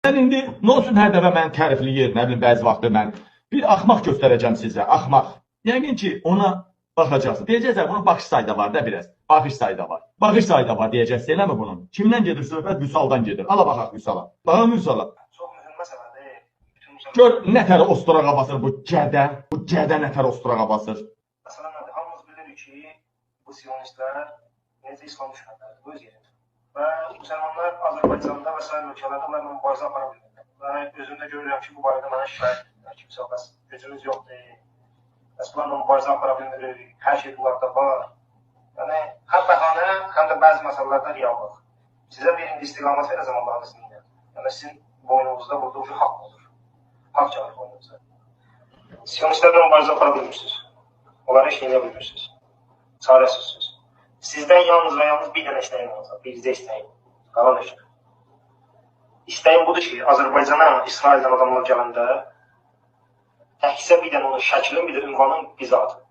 Mən indi nə olsun hər dəfə məni tərifləyir, nə bilim bəzi vaxtı mən bir axmaq göstərəcəm sizə, axmaq. Yəqin ki, ona baxacaqsınız. Deyəcəksiniz, bunun baxış sayı da var da biraz. Baxış sayı da var. Baxış sayı da var deyəcəksiniz, eləmi bunun? Kimdən gedir söhbət? Vüsaldan gedir. Ala baxaq Vüsala. Baxaq Vüsala. Çox mühüm məsələdir. Bütün Gör nə tər osturağa basır bu gədə. Bu gədə nə tər osturağa basır. Məsələ nədir? Hamımız bilirik ki, bu siyonistlər necə İslam düşmənləridir, bu öz yerində. Və müsəlmanlar Azərbaycanda və sair ölkələrdə onlarla mübarizə apara bilmirlər. Və özümdə görürəm ki, bu barədə mənə şikayət edirlər ki, misal, bəs gücümüz yoxdur, bəs bunlarla mübarizə apara bilmirik, hər şey bunlarda var. Yəni, həm bəhanə, həm də bəzi məsələlərdə reallıq. Sizə bir indi istiqamət verəcəm Allahın izni ilə. Yəni, sizin boynunuzda burada ucu haqq olur. Haqq gəlir boynunuza. Siyonistlərlə mübarizə apara bilmirsiniz. Onlara heç nə edə bilmirsiniz. Çarəsizsiniz. Sizdən yalnız və yalnız bir dənə istəyim olacaq, bircə istəyim. Qalan heç nə. İstəyim budur ki, Azərbaycana İsraildən adamlar gələndə təkcə bir dənə onun şəklin, bir də ünvanın bizə atın.